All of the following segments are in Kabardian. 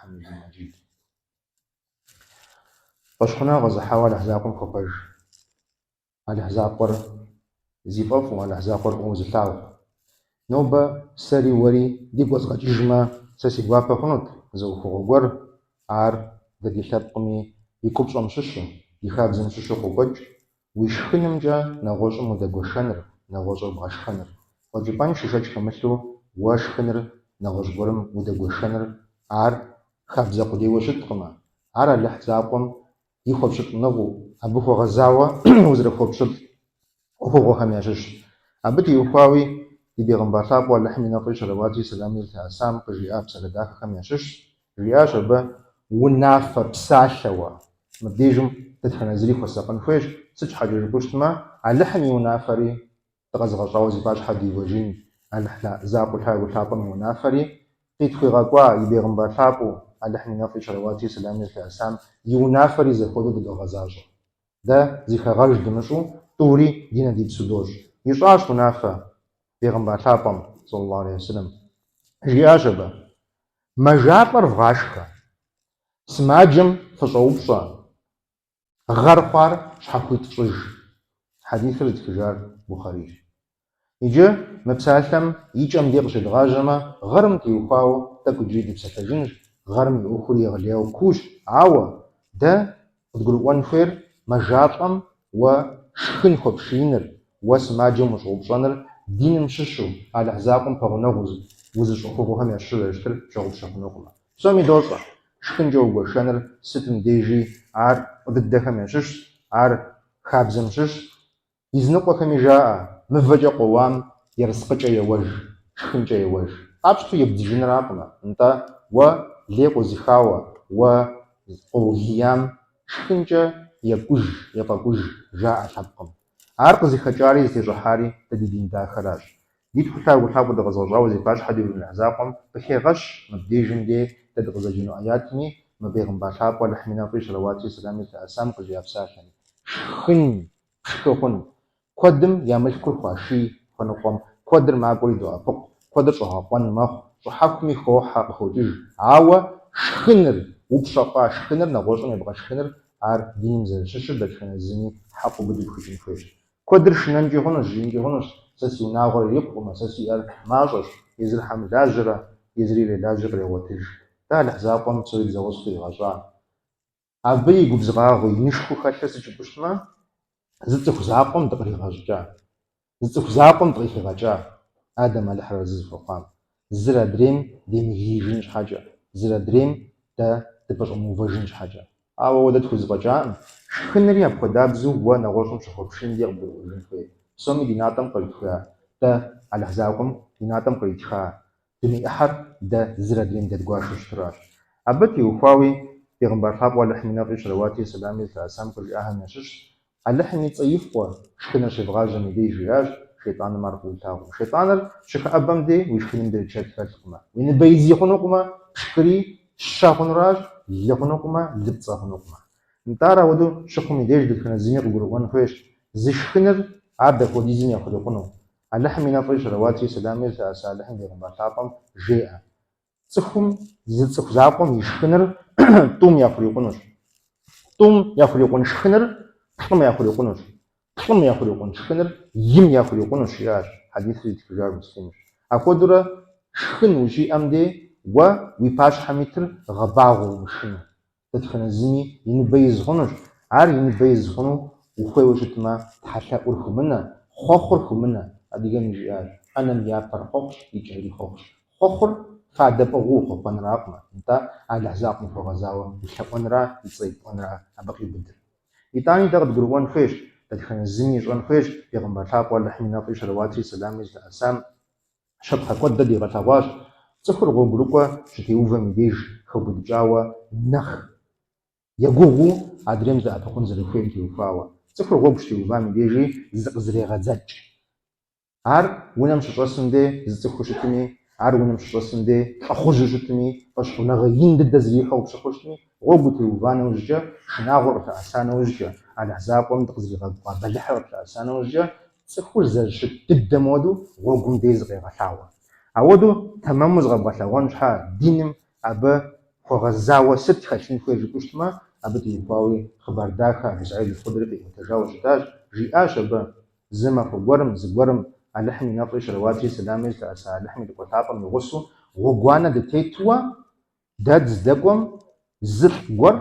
хьэмидун мэджид. Фӏэщхъуныгъэ къэзыхьауэ Алыхь закъуэм хуэпэж. Алыхь закъуэр зи фӏэфӏу, Алыхь закъуэр фӏыуэ зылъагъу. Нобэ сэри уэри дигу къэзгъэкӏыжмэ, сэ си гуапэ хъунут зы ӏуэхугъуэ гуэр, ар дэ ди лъэпкъми и купщӏэм щыщу, ди хабзэм щыщу къокӏуэкӏ, уи шхынымкӏэ нэгъуэщӏым удэгуэшэныр, нэгъуэщӏыр бгъэшхэныр. Фӏэкӏыпӏэншэу шэч хэмылъу уэ шхыныр нэгъуэщӏ гуэрым удэгуэшэныр, ар хабзэ къудейуэ щыткъымэ, ар Алыхь закъуэм и хуэпщылӏыныгъэу, абы хуэгъэзауэ узэрыхуэпщылӏ ӏуэхугъуэхэм ящыщщ. Абы теухуауи ди бегъымбар лъапӏэу Алыхьым и нэфӏри щэлэуатри сэламри зылъэӏэсам къыжиӏа псалъэ дахэхэм ящыщщ. Жиӏащ абы унафэ псалъэуэ. Мыбдежым дэтхэнэ зыри хуэсакъын хуейщ, сыт щхьэкӏэ жыпӏэу щытмэ, Алыхьым и унафэри дыкъэзыгъэщӏауэ зи пащхьэ диувэжын Алыхь закъуэу лъагэу лъапӏэм и унафэри, къитхуигъэкӏуа и бегъымбар лъапӏэу Алыхьым и нэфӏри щэлэуатри сэламри зылъэӏэсам и унафэри зэхуэдэу дыдогъэзащӏэ. Дэ зэхэгъэж дымыщӏу тӏури ди нэ ди псу дощӏ. Ищӏащ унафэ бегъымбар лъапӏэм, саллаллаху алейхи вассалам. Жиӏащ абы, Мэжалӏэр вгъашхэ, сымаджэм фыщӏэупщӏэ, Гъэр хъуар щхьэхуит фщӏыж. Хьэдисыр зытхыжар Бухъарийщ. Иджы мы псалъэм и кӏэм дей къыщедгъажьэмэ, гъэрым теухуауэ тӏэкӏу иджыри дыпсэлъэжынщ, гъэрым и ӏуэхур егъэлеяуэ куущ, ауэ дэ къыдгурыӏуэн хуейр мэжалӏэм уэ шхын хуэпшииныр, уэ сымаджэм ущӏэупщӏэныр диным щыщу, Алыхь закъуэм пэгъунэгъу узыщӏ ӏуэхугъуэхэм ящыщу зэрыщытыр пщыгъупщэ хъунукъым. Псоми дощӏэ, шхынкӏэ угуэшэныр сытым дежи ар фӏы дыдэхэм ящыщщ, ар хабзэм щыщщ. Изыныкъуэхэми жаӏэ, мывэкӏэ къоуам ерыскъыкӏэ еуэж, шхынкӏэ еуэж. Къапщтэу ебдзыжыныракъымэ, нтӏэ, уэ лей къозыхауэ, уэ къоугиям шхынкӏэ екӏуж, ефӏэкӏуж, жаӏэ лъэпкъым. Ар къызыхэкӏари зытещӏыхьари дэ ди дин дахэращ. Ди Тхьэу лъагэу лъапӏэу дыкъэзыгъэщӏауэ зи пащхьэ диувэжын Алыхь закъуэм къыхегъэщ мыбдежым дей дэ дыкъызэджэну ӏэятми, мы бегъымбар лъапӏэу Алыхьым и нэфӏри щэлэуатри сэламри зылъэӏэсам къыжиӏа псалъэми. Шхын пшхы хъун. Куэдым я мылъкур хуаший хуэныкъуэм, куэдыр макӏуэри доӏэпыкъу, куэдыр щӏэгъэкъуэн мэхъу, щӏыхьэхуми хохьэ, къыхокӏыж. Ауэ шхыныр, упщэфӏа шхыныр нэгъуэщӏым ебгъэшхыныр ар диным зэрыщыщыр дэтхэнэ зыми хьэкъыу быдэу пхыкӏын хуейщ. Куэдыр шынэнкӏи хъунущ, жиӏэнкӏи хъунущ, сэ си унагъуэр ирикъукъымэ, сэ сиӏэр мащӏэщ, езыр щхьэ мылажьэрэ, езыри ирелажьи кърегъуэтыж. Дэ Алыхь закъуэм псори дызэгъусэу дыкъигъэщӏа. Абы и губзыгъагъэу, инышхуэу хэлъыр сыт жыпӏэу щытмэ, зы цӏыху закъуэм дыкъригъэщӏыкӏа, зы цӏыху закъуэм дыкъыхигъэкӏа, Адэм Алыхьыр арэзы зыхуэхъуам. Зыр адрейм демыгиижын щхьэкӏэ, зыр адрейм дэ дыпэщӏэмыувэжын щхьэкӏэ. Ауэ уэ дэ тхузэфӏэкӏакъым. Шхынри апхуэдабзэу уэ нэгъуэщӏым щыхуэпшийм дей къыбгурыӏуэжын хуей. Псоми ди натӏэм къритха, дэ Алыхь закъуэм ди натӏэм къритха дуней ӏыхьэр дэ зыр адрейм дэдгуашэу щытыращ. Абы теухуауи бегъымбар лъапӏэу Алыхьым и нэфӏри щэлэуатри сэламри зылъэӏэсам къыжиӏахэм ящыщщ, Алыхьым и цӏэ ифӏуэ шхыныр щевгъажьэм и деж жиӏащ, шейтӏаным ар фӏыуэ илъагъум. Шейтӏаныр щыхэӏэбэм дей уи шхыным берычэт хэлъкъымэ, уи ныбэ изи хъунукъымэ, пшхыри щэ хъунуращ, лы хъунукъымэ, лыпцӏэ хъунукъымэ. Нтӏэ ар ауэдэу щыхъум и деж дэтхэнэ зыми къыгурыӏуэн хуейщ, зы шхыныр ар дапхуэдизым яхурикъуну. Алыхьым и нэфӏри щэлэуатри сэламри зылъэӏэса Алыхьым и бегъымбар лъапӏэм жеӏэ. Цӏыхум зы цӏыху закъуэм и шхыныр тӏум яхурикъунущ. Тӏум яхурикъун шхыныр плӏым яхурикъунущ. Плӏым яхурикъун шхыныр им яхурикъунущ, жиӏащ, хьэдисыр зытхыжар Муслимщ. Апхуэдэурэ шхын ущиӏэм дей уэ уи пащхьэм итыр гъэбагъуэ умышхыну. Дэтхэнэ зыми и ныбэ из хъунущ. Ар и ныбэ из хъуну ухуейуэ щытмэ, тхьэлъэӏур хыумынэ, хъуэхъур хыумынэ, адыгэми жиӏащ, ӏэнэм япэр хъуэхъущ, и кӏэри хъуэхъущ. Хъуэхъур фадэ пӏыгъыу ухъуэхъуэнракъымэ, нтӏэ Алыхь закъуэм хуэгъэзауэ улъэӏуэнра, и цӏэ ипӏуэнра абы къиубыдыр. Итӏани дэ къыдгурыӏуэн хуейщ, дэтхэнэ зыми ищӏэн хуейщ бегъымбар лъапӏэу Алыхьым и нэфӏри щэлэуатри сэламри зылъэӏэсам Щапхъэ куэд дэ дигъэлъэгъуащ, цӏыхур гъуэгурыкӏуэ щытеувэм и деж хэубыдыкӏауэ нэхъ егугъуу адрейм дэӏэпыкъун зэрыхуейм теухуауэ. Цӏыхур гъуэгу щытеувам и дежи зыкъызрегъэдзэкӏ. Ар унэм щыщӏэсым дей зы цӏыхуу щытми, ар унэм щыщӏэсым дей лӏыхъужьу щытми, фӏэщхъуныгъэ ин дыдэ зрихьэу къыпщыхъуу щытми, гъуэгу утеува нэужькӏэ, шынагъуэр къыплъэӏэса нэужькӏэ, Алыхь закъуэм дыкъызэригъэгугъа бэлыхьыр къыплъэӏэса нэужькӏэ, Цӏыхур зэрыщыт дыдэм хуэдэу гъуэгум дей зыкъегъэлъагъуэ. Ауэдэу тэмэму зыкъэбгъэлъэгъуэн щхьа диным абы хуэгъэзауэ сыт хэлъын хуейр жыпӏэу щытмэ, абы теухуауи хъыбар дахэ Абу Саид аль-Худри къиӏуэтэжауэ щытащ. Жиӏащ абы, Зы махуэ гуэрым, зыгуэрым Алыхьым и нэфӏри щэлэуатри сэламри зылъэӏэса Алыхьым и лӏыкӏуэ лъапӏэм и гъусэу гъуэгуанэ дытетуэ, Дэ дыздэкӏуэм зылӏ гуэр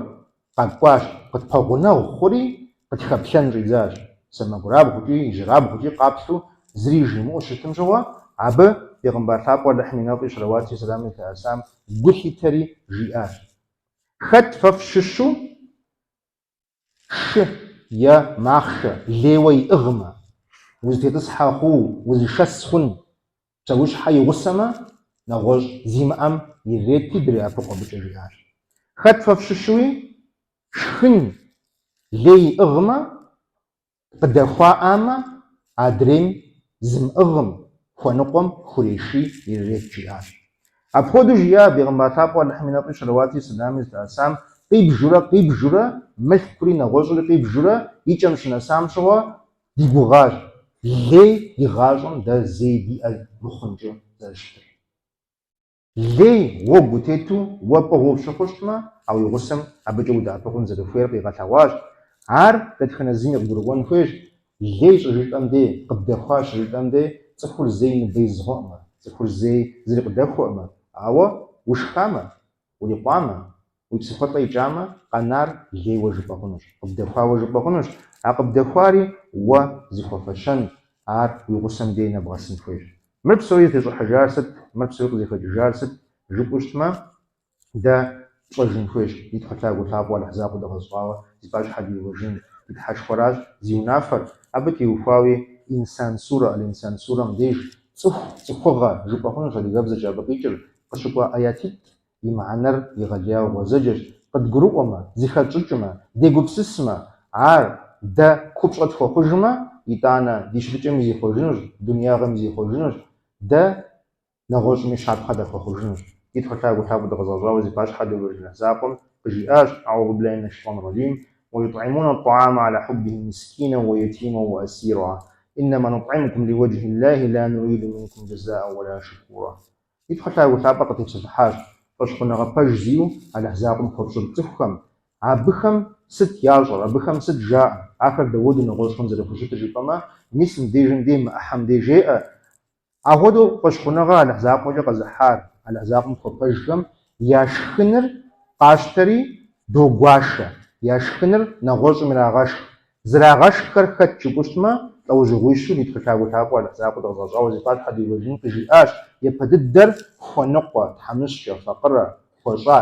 къэкӏуащ, къытпэгъунэгъу хъури, къытхэплъэн щӏидзащ. Сэмэгурабгъукӏи ижьырабгъукӏи къаплъу зыри жимыӏэу щытым щыгъуэ, абы Бегъымбар лъапӏэу Алыхьым и нэфӏи щэлэуатри сэламри зылъэӏэсам гу лъитэри жиӏащ, Хэт фэ фщыщу шы е махъшэ лейуэ иӏыгъмэ, узытетӏысхьэ хъуу, узышэс хъун псэущхьэ и гъусэмэ, нэгъуэщӏ зимыӏэм ирети дреӏэпыкъу абыкӏэ, жиӏащ. Хэт фэ фщыщуи шхын лей иӏыгъмэ, Къыдэхуаӏамэ, адрейм зымыӏыгъым, хуэныкъуэм хуреший ирырет, жиӏащ. Апхуэдэу жиӏа Бегъымбар лъапӏэу Алыхьым и нэфӏи щэлэуатри сэламри зылъэӏэсам къибжурэ, къибжурэ, мылъкури нэгъуэщӏри къибжурэ, и кӏэм щынэсам щыгъуэ ди гугъащ лей ди гъащӏэм дэ зэи диӏэ мыхъункӏэ зэрыщытыр. Лей гъуэгу утету уэ пӏыгъыу пщыхъуу щытмэ, а уи гъусэм абыкӏэ удэӏэпыкъун зэрыхуейр къигъэлъэгъуащ. Ар дэтхэнэ зыми къыгурыӏуэн хуейщ, лей щыжытӏэм дей, къыбдэхуа щыжытӏэм дей, цӏыхур зэи ныбэ из хъуӏымэ, цӏыхур зэи зыри къыдэхуэӏымэ, ауэ ушхамэ, урикъуамэ, уи псыхуэлӏэ икӏамэ, къэнар лейуэ жыпӏэ хъунущ, къыбдэхуауэ жыпӏэ хъунущ, а къыбдэхуари уэ зыхуэфэщэн, ар уи гъусэм дей нэбгъэсын хуейщ. Мыр псори зытещӏыхьыжар сыт, мыр псори къызыхэкӏыжар сыт жыпӏэу щытмэ, дэ тщӏэжын хуейщ ди Тхьэ лъагэу лъапӏэу Алыхь закъуэу дыкъэзыщӏауэ зи пащхьэ диувэжын ди Тхьэшхуэращ зи унафэр, абы теухуауи Инсан сурэ, Аль-Инсан сурэм деж цӏыху, цӏыхугъэ жыпӏэ хъунущ адыгэбзэкӏэ абы къикӏыр, къыщыкӏуа ӏэятитӏ и мыхьэнэр егъэлеяуэ гъуэзэджэщ, къыдгурыӏуэмэ, зыхэтщӏыкӏмэ, дегупсысмэ, ар дэ купщӏэ тхуэхъужмэ, итӏанэ ди щытыкӏэми зихъуэжынущ, дунеягъэми зихъуэжынущ, дэ нэгъуэщӏми щапхъэ дахуэхъужынущ. Ди Тхьэ лъагэу лъапӏэу дыкъэзыгъэщӏауэ зи пащхьэ диувэжын закъуэм къыжиӏащ, Аӏузу биллахи минэ шейтӏани рэджим, уэ ютӏимунэ тӏамэ аля хьуббихи мискинэ уэ ятимэ уэ асира, иннэма нутӏимукум лиуэджхи ллахи ла нуриду минкум джэзаӏэ уэ ла шукура. Ди Тхьэ лъагэу лъапӏэр къытепсэлъыхьащ фӏэщхъуныгъэ пэж зиӏэу Алыхь закъуэм хуэпщылӏ цӏыхухэм, абыхэм сыт ящӏэр, абыхэм сыт жаӏэр, ахэр дауэду нэгъуэщӏхэм зэрыхущытыр жыпӏэмэ, мис мыбдежым дей, мы ӏыхьэм дей жеӏэ, Апхуэдэу фӏэщхъуныгъэ Алыхь закъуэкӏэ къэзыхьар, Алыхь закъуэм хуэпэжхэм я шхыныр къащтэри догуашэ, я шхыныр нэгъуэщӏым ирагъэшх. Зрагъэшххэр хэт жыпӏэу щытмэ, лӏэужьыгъуищу ди Тхьэ лъагэу лъапӏэу Алыхь закъуэу дыкъэзыгъэщӏауэ зи пащхьэ диувэжыным къыжиӏащ, япэ дыдэр хуэныкъуэ, тхьэмыщкӏэ, факъырэ, хуэщӏа,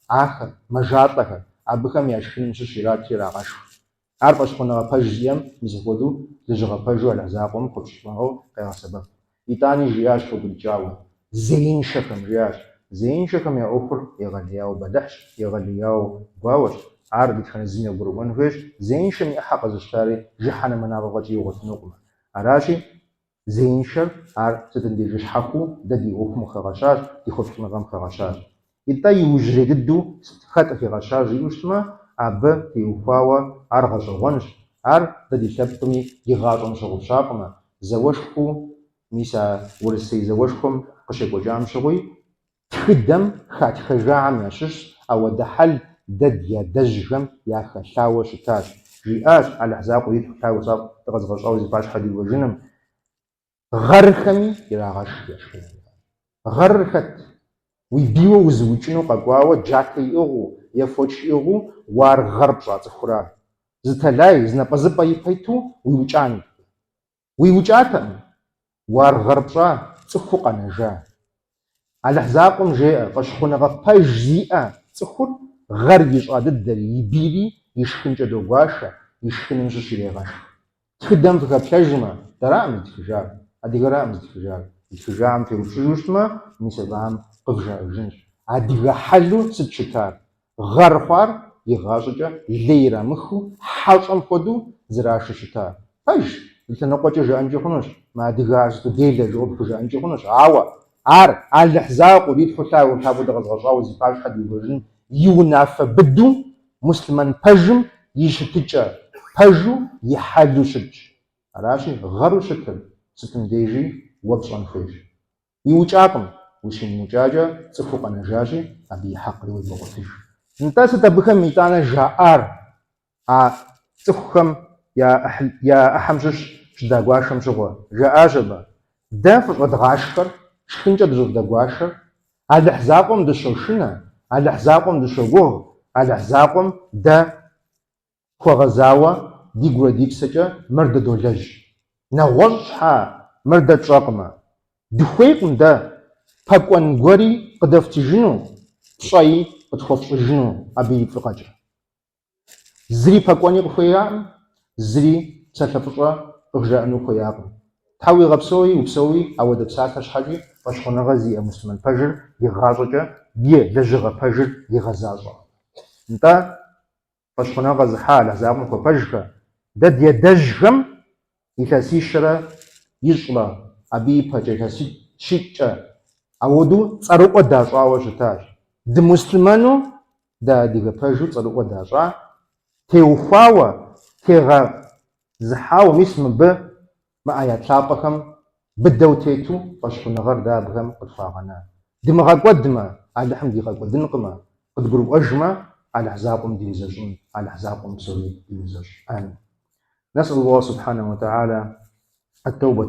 ахэр, мэжалӏэхэр, абыхэм я шхыным щыщ иратри ирагъэшх. Ар фӏэщхъуныгъэ пэж зиӏэм мис апхуэдэу лэжьыгъэ пэжу Алыхь закъуэм хуэпщылӏыныгъэу къегъэсэбэп. Итӏани жиӏащ хэубыдыкӏауэ, зеиншэхэм, жиӏащ. Зеиншэхэм я ӏуэхур егъэлеяуэ бэлыхьщ, егъэлеяуэ гуауэщ. Ар дэтхэнэ зыми къыгурыӏуэн хуейщ, зеиншэм и ӏыхьэ къэзыщтари жыхьэнэмэ мафӏэ фӏэкӏи игъуэтынукъым. Аращи, Зеиншэр ар сытым дежи щхьэхуэу дэ ди ӏуэхум къыхэгъэщащ, ди хуэпщылӏыныгъэм хэгъэщащ. Итӏэ иужьрей дыдэу хэт къыхигъэщар жиӏэу щытмэ, абы теухуауэ ар гъэщӏэгъуэнщ, ар дэ ди лъэпкъми и гъащӏэм щыгъупщакъымэ, зауэшхуэу, мис а Урысей зауэшхуэм къыщекӏуэкӏам щыгъуи, Тхыдэм хатхэжахэм ящыщщ ауэдэ хьэл дэ ди адэжьхэм яхэлъауэ щытащ, жиӏащ Алыхь закъуэу ди Тхьэ лъагэу лъапӏэу дыкъэзыгъэщӏауэ зи пащхьэ диувэжыным. Гъэрхэми ирагъэшх я шхыныр. Гъэрыр хэт? Уи бийуэ узыукӏыну къэкӏуауэ джатэ иӏыгъыу е фоч иӏыгъыу уэ ар гъэр пщӏа цӏыхура? Зы тэлай, зы напӏэзыпӏэ ипэ иту уиукӏанут. Уиукӏатэкъым, уэ ар гъэр пщӏа, цӏыхуу къэнэжа. Алыхь закъуэм жеӏэ, фӏэщхъуныгъэ пэж зиӏэ цӏыхур гъэр ищӏа дыдэри, и бийри и шхынкӏэ догуашэ, и шхыным щыщ ирегъэшх. Тхыдэм фыхэплъэжмэ, дэраӏым зытхыжар, адыгэраӏым зытхыжар. Зытхыжахэм феупщӏыжу щытмэ, мис абыхэм къывжаӏэжынщ. Адыгэ хьэлу сыт щытар? Гъэр хъуар игъащӏэкӏэ лей ирамыхыу, хьэщӏэм хуэдэу зэрашу щытар. Пэж, зы лъэныкъуэкӏэ жаӏэнкӏи хъунущ, мы адыгэхэр сыту делэ жыӏэу пхужаӏэнкӏи хъунущ, ауэ ар Алыхь закъуэу ди Тхьэу лъагэу лъапӏэу дыкъэзыгъэщӏауэ зи пащхьэ диувэжыным и унафэ быдэу муслъымэн пэжым и щытыкӏэ пэжу и хьэлу щытщ. Аращи, гъэру щытыр сытым дежи уэ пщӏэн хуейщ. Уиукӏакъым. Ущимыукӏакӏэ, цӏыхуу къэнэжащи, абы и хьэкъри уевгъэгъуэтыж. Нтӏэ, сыт абыхэм итӏанэ жаӏар а цӏыхухэм я я ӏыхьэм щыщ щыдагуашэм щыгъуэ? Жаӏащ абы, Дэ фыщӏэдгъашхэр, шхынкӏэ дыщӏывдэгуашэр, Алыхь закъуэм дыщошынэ, Алыхь закъуэм дыщогугъ, Алыхь закъуэм дэ хуэгъэзауэ дигурэ ди псэкӏэ мыр дыдолэжь. Нэгъуэщӏ щхьа мыр дэ тщӏэкъымэ. Дыхуейкъым дэ пэкӏуэн гуэри къыдэфтыжыну, пщӏэи къытхуэфщӏыжыну абы и фӏыгъэкӏэ. Зыри пэкӏуэни къыхуеякъым, зыри псалъэ фӏыщӏэ къыхужаӏэну хуеякъым. Тхьэ уигъэпсэуи упсэуи ауэдэ псалъэ щхьэкӏи фӏэщхъуныгъэ зиӏэ муслъымэн пэжыр игъащӏэкӏэ и лэжьыгъэ пэжыр игъэзащӏэкъым. Нтӏэ, фӏэщхъуныгъэ къэзыхьа Алыхь закъуэм хуэпэжхэ, дэ ди адэжьхэм илъэсищэрэ ищӏрэ, абы ипэкӏэ илъэсищитӏкӏэ ауэдэу цӏэрыӏуэ дащӏауэ щытащ. Дымуслъымэну дэ адыгэ пэжу цӏэрыӏуэ дащӏа, теухуауэ, тегъэзыхьауэ, мис мыбы мы аят лъапӏэхэм быдэу тету фӏэщхъуныгъэр дэ абыхэм къытхуагъэна. Дымыгъэкӏуэдмэ, Алыхьым дигъэкӏуэдынкъымэ, къыдгурыӏуэжмэ, Алыхь закъуэм диузэщӏын, Алыхь закъуэм псори диузэщӏ. Амин. Нэсӏэлуллахь субхьанэху уэ тэхьэлэ ат-тэубэ.